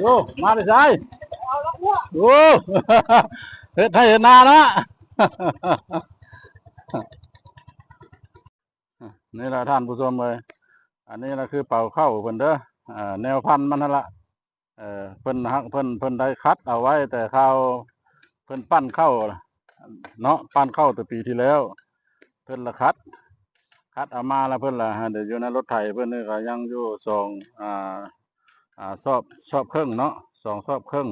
ໂອ້ ມາແຕ່ໃສ? ໂອ້ ເຮັດໄຮ່ເຮັດນາເນາະ. ນີ້ລະທ່ານຜູ້ຊົມເອີຍ ອັນນີ້ລະຄືເປົາເຂົ້າເພິ່ນເດີ ອ່າ ແນວພັນມັນຫັ້ນລະ. ເອີ ເພິ່ນຮັກ ເພິ່ນ ເພິ່ນໄດ້ຂັດເອົາໄວ້ແຕ່ຄາວເພິ່ນປັ້ນເຂົ້າເນາະ ປັ້ນເຂົ້າແຕ່ປີທີ່ແລ້ວ ເພິ່ນລະຂັດ ຂັດເອົາມາລະ ເພິ່ນລະໃຫ້ໄດ້ຢູ່ໃນລົດໄຖເພິ່ນນີ້ ກະຍັງຢູ່ສອງ ອ່າ ອ່າ ຊອບ ຊອບເຄິ່ງເນາະ ສອງຊອບເຄິ່ງ.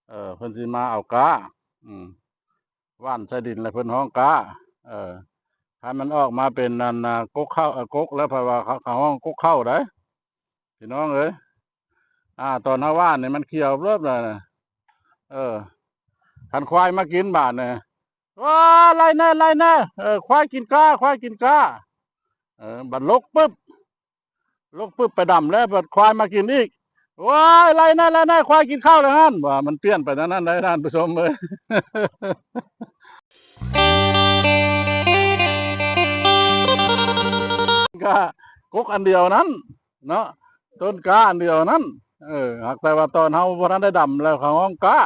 ເອີ ເພິ່ນຊິມາເອົາກ້າ ອືມ ຫວ່ານໃສ່ດິນລະເພິ່ນຮ້ອງກ້າ ເອີ ຄັນມັນອອກມາເປັນອັນ ອ່າ ກົກເຂົ້າ ເອີ ກົກແລ້ວເພິ່ນວ່າເຂົາ ເຂົາຮ້ອງກົກເຂົ້າໄດ໋ ພີ່ນ້ອງເອີຍ. ອ່າ ຕອນເຮົາຫວ່ານນີ້ມັນຂຽວເລີບເລີຍນະ ເອີ ຄັນຄວາຍມາກິນບາດນີ້ ວ້າ ໄລ່ແນ່ ໄລ່ແນ່ ເອີ ຄວາຍກິນກ້າ ຄວາຍກິນກ້າ ເອີ ບາດຫຼົກປຶບ ຫຼົກປຶບໄປດຳແລ້ວ ບາດຄວາຍມາກິນອີກ ໂອ້ຍ ໄລ່ແນ່ ໄລ່ແນ່ ຄວາຍກິນເຂົ້າແລ້ວຫັ້ນ ວ່າມັນປ່ຽນໄປແນວນັ້ນໄດ໋ທ່ານຜູ້ຊົມເອີຍ. ກະກົກອັນດຽວນັ້ນເນາະ ຕົ້ນກ້າອັນດຽວນັ້ນ ເອີ ຫາກແຕ່ວ່າຕອນເຮົາບໍ່ທັນໄດ້ດຳແລ້ວເຂົາຮ້ອງກ້າ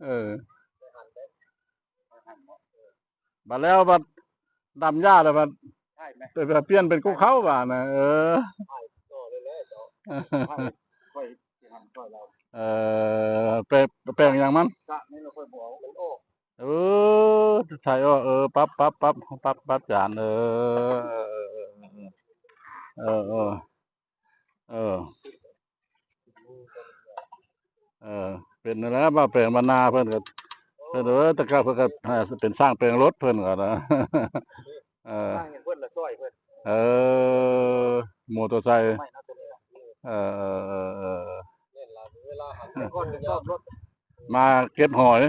ເອີ ບາດແລ້ວບາດດຳຫຍ້າແລ້ວບາດ ໃຊ່ໄໝ? ແຕ່ວ່າປ່ຽນເປັນກົກເຂົ້າບາດນະ ເອີ ໃຊ່ຕໍ່ເລີຍແຫຼະເຈົ້າ ໃຫ້ຂ້ອຍຊິຫັນຂ້ອຍລາວ ເອີ ແປງ ແປງຫຍັງມັນ? ສະນີ້ລະຂ້ອຍບໍ່ເອົາ ມັນອອກ ເອີ ໃສ່ອອກ ເອີ ປັບ ປັບ ປັບ ປັບ ປັບຈານ ເອີ ເອີ ເອີ ເອີ ເປັນນັ້ນແຫຼະ ວ່າແປງບ້ານນາເພິ່ນກໍ ເພິ່ນ ເອີ ແຕ່ເກົ່າເພິ່ນກໍ ອ່າ ເປັນຊ່າງແປງລົດເພິ່ນກໍນະ ເອີ ຊ່າງຫຍັງເພິ່ນລະຊ່ອຍເພິ່ນ ເອີ ມໍເຕີໄຊ ເອີ ເອີ ເອີ ເອີ ແມ່ນລະ ເວລາຫັ້ນແຕ່ກ່ອນກໍຊອບລົດ ມາເກັບຫອຍ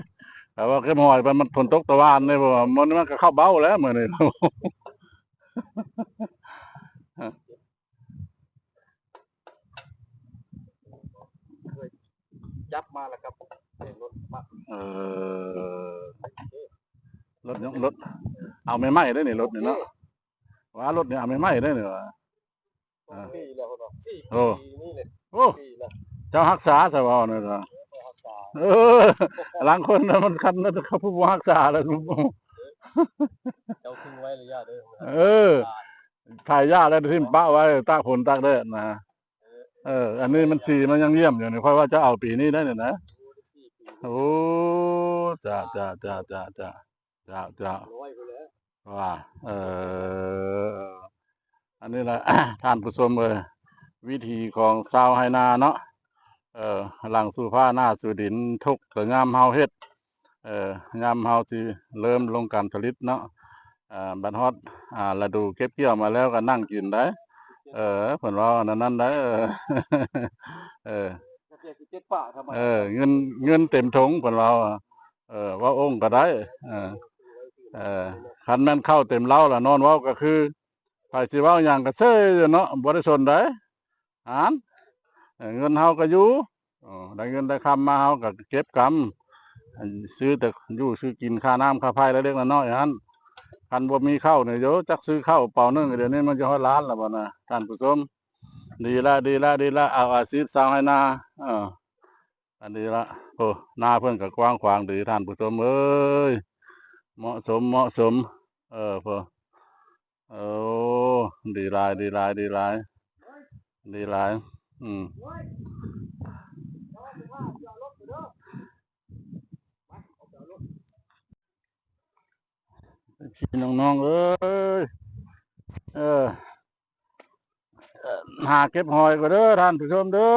ແຕ່ວ່າເກັບຫອຍໄປ ມັນຝົນຕົກຕະຫວ່ານເດ້ ເພາະວ່າມັນ ມັນກໍເຂົ້າເບົ້າແລ້ວມື້ນີ້ ຈັບມາແລ້ວກໍເປັນລົດມາ ເອີ ລົດ ລົດ ເອົາໃໝ່ໆເດ້ນີ້ ລົດນີ້ເນາະ ວ່າລົດນີ້ເອົາໃໝ່ໆເດ້ນີ້ວ່າ ສອງປີແລ້ວເນາະ ສີ່ ໂອ້ ປີນີ້ແຫຼະ ໂອ້ ປີແລ້ວ ເຈົ້າຮັກສາຊະເວົ້ານັ້ນນະ ເອີ ລາງຄົນມັນຄັນເຂົາຜູ້ບໍ່ຮັກສາແລ້ວ ເຈົ້າຖິ້ມໄວ້ລະຢ່າເດີ ເອີ ຖ່າຍຢາແລ້ວຖິ້ມປະໄວ້ຕາກຝົນຕາກແດດນະ ເອີ ອັນນີ້ມັນສີມັນຍັງຢ້ຽມຢູ່ນີ້ ຂ້ອຍວ່າຈະເອົາປີນີ້ໄດ້ນີ້ນະ ໂອ້ ຈ້າ ຈ້າ ຈ້າ ຈ້າ ເຈົ້າ ເຈົ້າ ວ່າ ເອີ ອັນນີ້ລະ ທ່ານຜູ້ຊົມເອີຍ ວິຖີຂອງຊາວໄຮ່ນາເນາະ ເອີ ຫຼັງສູ່ຟ້າໜ້າສູ່ດິນ ທຸກກໍຍາມເຮົາເຮັດ ເອີ ຍາມເຮົາຊິເລີ່ມລົງການຜະລິດເນາະ ເອີ ບັດຮອດ ອ່າ ລະດູເກັບກ່ຽວມາແລ້ວກໍນັ່ງກິນໄດ໋ ເອີ ເພິ່ນເວົ້າອັນນັ້ນໄດ໋ ເອີ ເອີ ເງິນ ເງິນເຕັມຖົງ ເພິ່ນເວົ້າ ເອີ ເວົ້າອົງກໍໄດ້ ເອີ ເອີ ຄັນແມ່ນເຂົ້າເຕັມເລົ້າລະນອນເວົ້າກໍຄື ໃຜຊິເວົ້າຫຍັງກໍເຊີຍຢູ່ເນາະ ບໍ່ໄດ້ສົນໃດ ຫານ ເອີ ເງິນເຮົາກໍຢູ່ ເອີ ໄດ້ເງິນໄດ້ຄຳມາເຮົາກໍເກັບກຳ ຊື້ແຕ່ຢູ່ຊື້ກິນ ຄ່ານ້ຳຄ່າໄຟເລັກໆນ້ອຍໆຫັ້ນ ຄັນບໍ່ມີເຂົ້ານີ້ ໂຢ ຈັກຊື້ເຂົ້າເປົາໜຶ່ງ ດຽວນີ້ມັນຈະຮອດລ້ານແລ້ວບໍ່ນະ ທ່ານຜູ້ຊົມ. ດີລະ ດີລະ ດີລະ ເອົາອາຊີບຊາວໄຮ່ນາ ເອີ ອັນນີ້ລະ ໂອ້ ນາເພິ່ນກໍກວ້າງຂວາງດີ ທ່ານຜູ້ຊົມເອີຍ ເໝາະສົມ ເໝາະສົມ ເອີ ໂອ້ ດີຫຼາຍ ດີຫຼາຍ ດີຫຼາຍ ດີຫຼາຍ ອືມ ພີ່ນ້ອງໆເອີຍ ເອີ ຫາເກັບຫອຍກ່ອນເດີທ່ານຜູ້ຊົມເດີ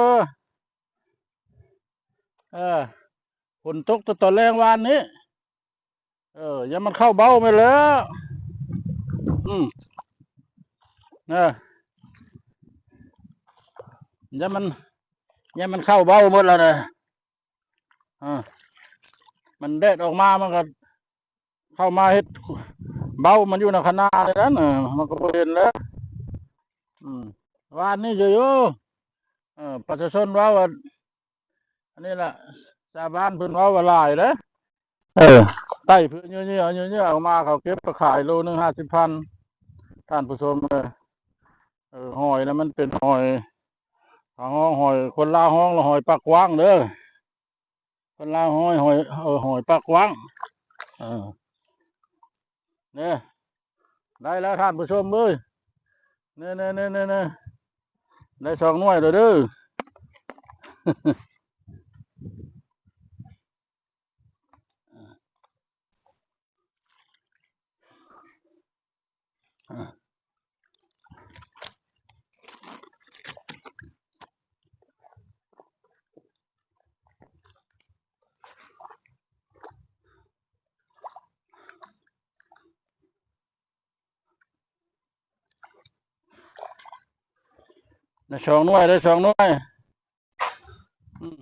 ເອີ ຝົນຕົກແຕ່ຕອນແລງວານນີ້ ເອີ ຢ່າມັນເຂົ້າເບົ້າແມ່ນແລ້ວ ອືມ ເອີ ຢ່າມັນ ຢ່າມັນເຂົ້າເບົ້າໝົດແລ້ວນະ ເອີ ມັນແດດອອກມາ ມັນກໍເຂົ້າມາເຮັດເບົ້າມັນຢູ່ໃນຂະໜ້ານີ້ແຫຼະ ເອີ ມັນກໍບໍ່ເຫັນແລ້ວ ອືມ ວານນີ້ຢູ່ ເອີ ປະຊາຊົນເວົ້າວ່າ ອັນນີ້ລະ ຊາວບ້ານເພິ່ນເວົ້າວ່າຫຼາຍເດ້ ເອີ ໄຕ້ເພື່ອເຍືອໆ ເຍືອໆອອກມາ ເຂົາເກັບໄປຂາຍໂລໜຶ່ງຫ້າສິບພັນ ທ່ານຜູ້ຊົມເອີຍ ເອີ ຫອຍນະ ມັນເປັນຫອຍ ເຮົາຮ້ອງຫອຍ ຄົນລາວຮ້ອງລະຫອຍປາກກວ້າງເດີ. ຄົນລາວຫອຍ ຫອຍ ເອີ ຫອຍປາກກວ້າງ. ເອີ ເດ້ ໄດ້ແລ້ວທ່ານຜູ້ຊົມເອີຍ. ເນ່ໆໆໆ ໄດ້ສອງໜ່ວຍແລ້ວເດີ. ໄດ້ສອງໜ່ວຍ ໄດ້ສອງໜ່ວຍ. ອືມ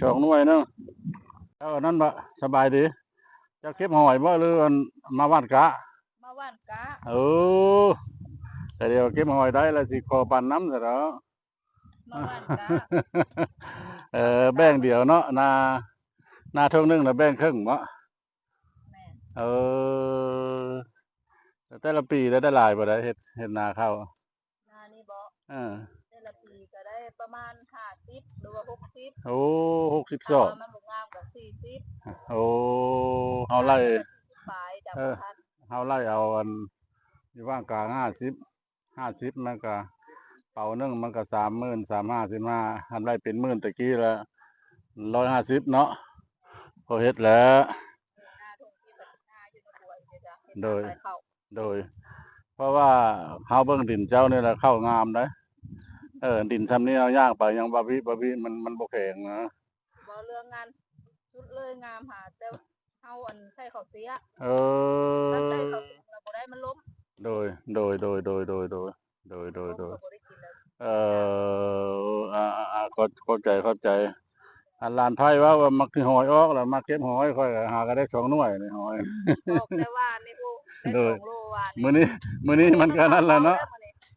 ສອງໜ່ວຍເນາະ. ເຈົ້າອັນນັ້ນບໍ່ ສະບາຍດີ. ເຈົ້າເກັບຫອຍບໍ່ ຫຼືອັນມາຫວ່ານກະ? ມາຫວ່ານກະ. ເອີ ແຕ່ດຽວເກັບຫອຍໄດ້ລະຊິຂໍປັນນຳຊະດອກ. ມາຫວ່ານກະ. ເອີ ແບ່ງດຽວເນາະ ນາ ນາທົ່ງໜຶ່ງນະແບ່ງເຄິ່ງເນາະ. ແມ່ນ. ເອີ ແຕ່ລະປີໄດ້ ໄດ້ຫຼາຍບໍ່ ໄດ້ເຮັດ ເຮັດນາເຂົ້າ? ນານີ້ບໍ? ເອີ ແຕ່ລະປີກະໄດ້ປະມານຫ້າສິບ ຫຼືວ່າຫົກສິບ. ໂອ້ ຫົກສິບສອບ. ຖ້າວ່າມັນບໍ່ງາມກະສີ່ສິບ. ໂອ້ ເຮົາໄລ່ ຫ້າສິບປາຍ ເອີ ເຮົາໄລ່ເອົາອັນຢູ່ວາງກາງຫ້າສິບ ຫ້າສິບມັນກະ ເປົາໜຶ່ງມັນກະສາມໝື່ນ ສາມຫ້າສິບຫ້າ ຄັນໄດ້ເປັນໝື່ນແຕ່ກີ້ລະຮ້ອຍຫ້າສິບເນາະ ພໍເຮັດແຫຼະ. ໂດຍ ໂດຍ ເພາະວ່າເຮົາເບິ່ງດິນເຈົ້ານີ້ລະເຂົ້າງາມເດ້. ເອີ ດິນຊ່ຳນີ້ເຮົາຍ່າງໄປຍັງບາບິບາບິ ມັນ ມັນບໍ່ແຂງນະ. ບໍ່ເລື່ອງງາມ ສຸດເລີຍງາມຫາ ແຕ່ເຮົາອັນໃສ່ເຂົ້າເສຍ. ເອີ ຄັນໃສ່ເຂົ້າສຸກລະບໍ່ໄດ້ ມັນລົ້ມ. ໂດຍ ໂດຍ ໂດຍ ໂດຍ ໂດຍ ໂດຍ ໂດຍ ໂດຍ ໂດຍ ເອີ ອາ ອາ ອາ ຂອບ ຂອບໃຈ ຂອບໃຈ. ອັນຫຼານໄພເວົ້າວ່າມັກຫອຍອອກລະ ມາເກັບຫອຍ ຂ້ອຍຫາກະໄດ້ສອງໜ່ວຍນີ້ຫອຍ. ອອກແຕ່ວານນີ້ ໂອ້ ໄດ້ສອງໂລວານນີ້. ມື້ນີ້ ມື້ນີ້ມັນກະນັ້ນລະເນາະ.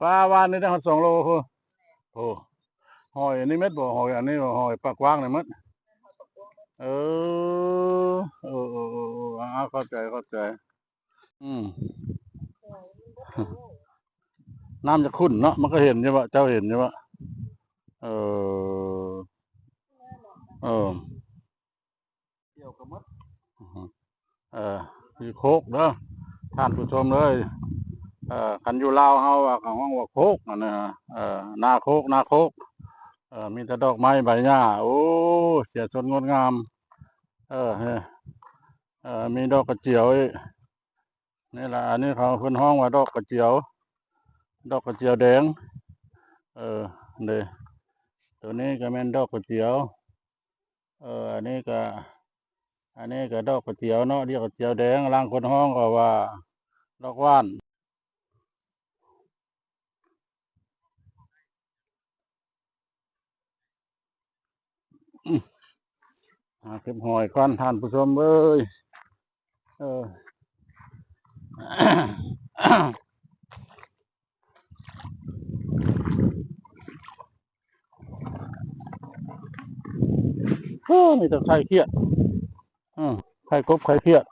ປາວານນີ້ໄດ້ຮອດສອງໂລພຸ້ນ. ໂອ້ ຫອຍອັນນີ້ແມ່ນບໍ່? ຫອຍອັນນີ້ ຫອຍປາກກວ້າງນີ້ແມ່ນ. ເອີ ເອີ ເອີ ເອີ ເອີ ອາ ຂອບໃຈ ຂອບໃຈ. ອືມ ນ້ຳຈະຂຸ້ນເນາະ ມັນກະເຫັນຢູ່ວະ ເຈົ້າເຫັນຢູ່ວະ? ເອີ ເອີ ກ່ຽວກະໝົດ. ເອີ ຢູ່ໂຄກເດີທ່ານຜູ້ຊົມເອີຍ. ເອີ ຄັນຢູ່ລາວເຮົາວ່າ ເຂົາຮ້ອງວ່າໂຄກຫັ້ນນະ. ເອີ ນາໂຄກ ນາໂຄກ. ເອີ ມີແຕ່ດອກໄມ້ໃບຫຍ້າ. ໂອ້ ສຽງສົດງົດງາມ. ເອີ ເອີ ມີດອກກະຈຽວອີກ. ນີ້ລະ ອັນນີ້ເຂົາ ເພິ່ນຮ້ອງວ່າດອກກະຈຽວ ດອກກະຈຽວແດງ. ເອີ ເດ້ ໂຕນີ້ກະແມ່ນດອກກະຈຽວ. ເອີ ອັນນີ້ກະ ອັນນີ້ກະດອກກະຈຽວເນາະ ດອກກະຈຽວແດງ. ລາງຄົນຮ້ອງກະວ່າດອກຫວ່ານ. ຫາເກັບຫອຍກ່ອນທ່ານຜູ້ຊົມເອີຍ. ເອີ ໂອ້ ມີແຕ່ໄຂ່ຂຽດ. ເອີ ໄຂ່ກົບໄຂ່ຂຽດ.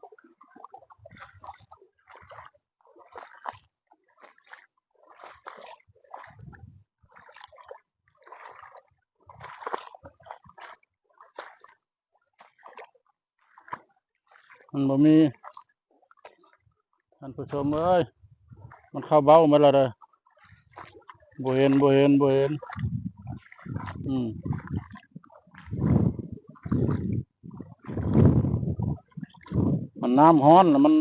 ມັນບໍ່ມີ ທ່ານຜູ້ຊົມເອີຍ. ມັນເຂົ້າເບົ້າໝົດແລ້ວເດີ. ບໍ່ເຫັນ ບໍ່ເຫັນ ບໍ່ເຫັນ. ອືມ ມັນນ້ຳຮ້ອນລະ ມັນ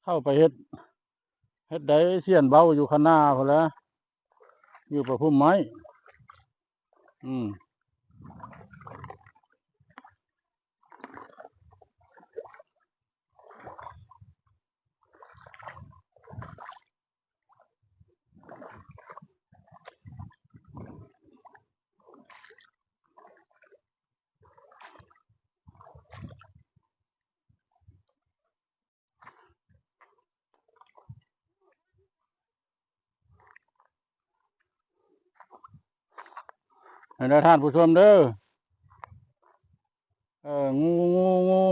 ເຂົ້າໄປເຮັດ ເຮັດໄດ້ ຊຽນເບົາຢູ່ຄັນນາພຸ້ນແຫຼະ ຢູ່ປະພຸມໄມ້. ອືມ. ໃຫ້ເດີທ່ານຜູ້ຊົມເດີ ເອີ ງູ ງູ ງູ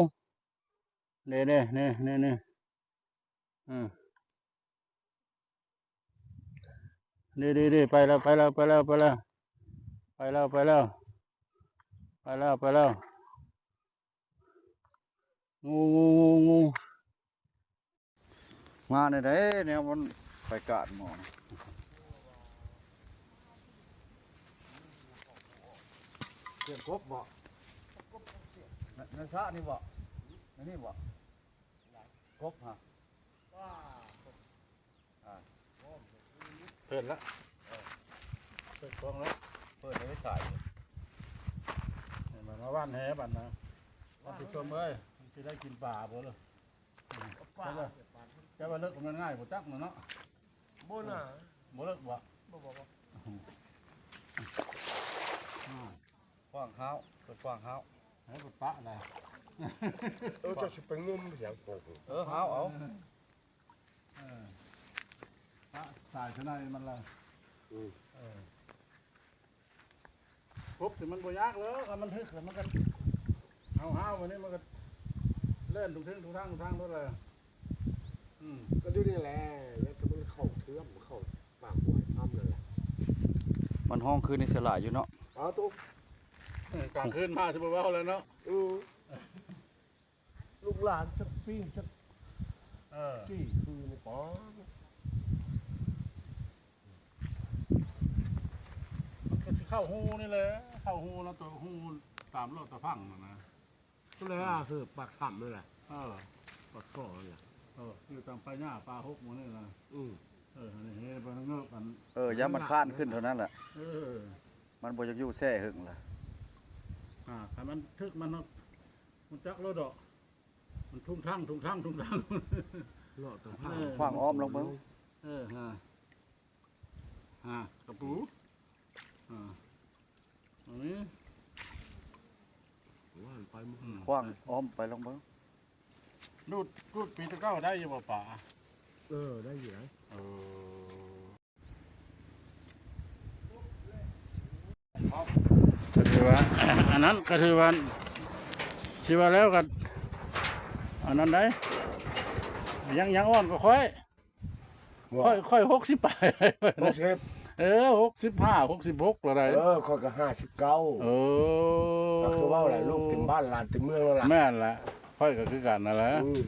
ເດ້ ເດ້ ນີ້ ນີ້ ນີ້ ເອີ ນີ້ ນີ້ ນີ້ ໄປແລ້ວ ໄປແລ້ວ ໄປແລ້ວ ໄປແລ້ວ ໄປແລ້ວ ໄປແລ້ວ ໄປແລ້ວ ໄປແລ້ວ ງູ ງູ ງູ ງູ. ມາແນວໃດ ແນວມັນໄປກາດໝໍ ສຽງກົບບໍ? ໃນ ໃນສະນີ້ບໍ? ໃນນີ້ບໍ? ກົບຫະ ອ່າ ເປີດລະ ເອີ ເປີດກອງລະ ເປີດໃນສາຍ ເຫັນບໍ່? ມາຫວ່ານແຫບັດນະ ທ່ານຜູ້ຊົມເອີຍ ມັນຊິໄດ້ກິນປາບໍ່ລະ? ປາ ແຕ່ວ່າ ແຕ່ວ່າເລິກມັນງ່າຍບໍ່ຈັກນະເນາະ ບໍ່ນາ ບໍ່ເລິກບໍ່? ບໍ່ ບໍ່ ບໍ່ ອືມ ຂວາງຫ້າວ ເປີດຂວາງຫ້າວ ໃຫ້ເປີດປະນະ ເອີ ເຈົ້າຊິໄປງຸ້ມຫຍັງໂກ ເອີ ຫ້າວເອົາ ເອີ ປະສາຍຊະໄນມັນລະ ອືມ ເອີ. ກົບນີ້ມັນບໍ່ຍາກເລີຍ ຄັນມັນຖືກແລ້ວມັນກໍ ເຮົາຫ້າວບາດນີ້ມັນກໍແລ່ນທຸກເທິງທຸກທາງທຸກທາງໂລດແຫຼະ ອືມ ກໍຢູ່ນີ້ແຫຼະ ແລ້ວກໍມັນເຂົ້າເຖື່ອມ ເຂົ້າປາກຫ້ວຍຖ້ຳນັ້ນແຫຼະ ມັນຮ້ອງຄືນນີ້ສະຫຼາຍຢູ່ເນາະ ເອົາໂຕ ເອີ ກາງຄືນມາຊິບໍ່ເວົ້າແລ້ວເນາະ ເອີ. ລູກຫຼານຈັກປີ້ງຈັກ ເອີ ຈີ່ຄືນີ້ປາ ມັນກໍຊິເຂົ້າຮູນີ້ແຫຼະ ເຂົ້າຮູນະ ໂຕຮູຕາມເລາະຕາຝັ່ງຫັ້ນນະ ພຸ້ນແຫຼະ ຄືປາກຖ້ຳນັ້ນແຫຼະ ເອີ ປາກທໍ່ນັ້ນແຫຼະ ເອີ ຢູ່ຕາມປ່າຫຍ້າປ່າຮົກໝູ່ນີ້ນະ ອືມ ເອີ ອັນນີ້ເຮັດບໍ່ເງີບອັນ ເອີ ຢ່າມັນຄານຂຶ້ນເທົ່ານັ້ນແຫຼະ ເອີ ມັນບໍ່ຢາກຢູ່ແຊ່ເຫິງລະ ອ່າ ຄັນມັນຖືກມັນເນາະ ຮູ້ຈັກໂລດດອກ ມັນທຸ່ງທັ່ງ ທຸ່ງທັ່ງ ທຸ່ງທັ່ງ ເລາະຕາ ເອີ ຂວາງອ້ອມລອງເບິ່ງ ເອີ ຫາ ຫາ ກະປູ ອ່າ ອັນນີ້ ວ່າໄປ ອືມ ຂວາງອ້ອມໄປລອງເບິ່ງ ດູດ ດູດປີແຕ່ເກົ່າໄດ້ຢູ່ບໍ່ປາ? ເອີ ໄດ້ຢູ່ໄດ໋ ເອີ. ກໍຖືວ່າ ອັນນັ້ນກໍຖືວ່າ ຊິວ່າແລ້ວກໍ ອັນນັ້ນໄດ໋ ຍັງ ຍັງອ່ອນກວ່າຂ້ອຍ ຂ້ອຍ ຂ້ອຍຫົກສິບປາຍ ຫົກສິບ ເອີ ຫົກສິບຫ້າ ຫົກສິບຫົກແລ້ວໄດ໋ ເອີ ຂ້ອຍກໍຫ້າສິບເກົ້າ ເອີ ກໍຄືເວົ້າແຫຼະ ລູກເຕັມບ້ານຫຼານເຕັມເມືອງແລ້ວລະ ແມ່ນລະ ຂ້ອຍກໍຄືກັນນັ້ນແຫຼະ ອືມ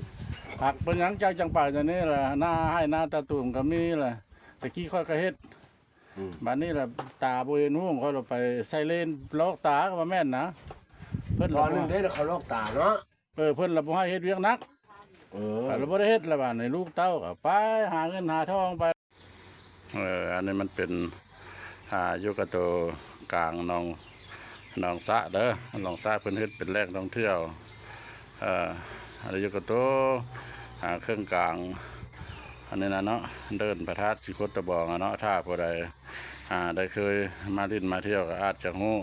ຫາກເປັນຫຍັງເຈົ້າຈັ່ງໄປແນວນີ້ລະ ນາໄຮ່ນາຕາຕູມກໍມີລະ ແຕ່ກີ້ຂ້ອຍກໍເຮັດ ອືມ ບາດນີ້ລະຕາບໍ່ເຫັນຫຸ່ງ ຂ້ອຍລະໄປໃສ່ເລນລອກຕາ ກໍວ່າແມ່ນນະ ເພິ່ນລະ ຕອນໜຶ່ງເດ້ເຂົາລອກຕາເນາະ ເອີ ເພິ່ນລະບໍ່ໃຫ້ເຮັດວຽກໜັກ ເອີ ລະບໍ່ໄດ້ເຮັດລະ ບາດນີ້ລູກເຕົ້າກໍໄປຫາເງິນຫາທອງໄປ ເອີ ອັນນີ້ມັນເປັນ ອ່າ ຢູ່ກັບໂຕກາງໜອງ ໜອງສະເດີ ໜອງສະເພິ່ນເຮັດເປັນແຫຼ່ງທ່ອງທ່ຽວ ເອີ ອັນນີ້ຢູ່ກັບໂຕ ອ່າ ເຄິ່ງກາງ ອັນນີ້ນະເນາະ ເດີ່ນພະທາດສີໂຄດຕະບອງອະເນາະ ຖ້າຜູ້ໃດ ອ່າ ໄດ້ເຄີຍມາຫຼິ້ນມາທ່ຽວກໍອາດຈະຮູ້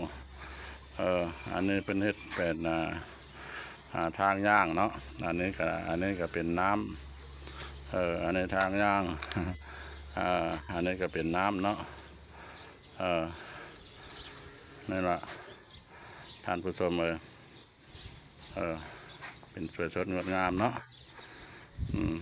ເອີ ອັນນີ້ເພິ່ນເຮັດເປັນ ອ່າ ອ່າ ທາງຍ່າງເນາະ ອັນນີ້ກໍ ອັນນີ້ກໍເປັນນ້ຳ ເອີ ອັນນີ້ທາງຍ່າງ ເອີ ອັນນີ້ກໍເປັນນ້ຳເນາະ ເອີ ແມ່ນວ່າ ທ່ານຜູ້ຊົມເອີຍ ເອີ ເປັນສວຍສົດງົດງາມເນາະ ອືມ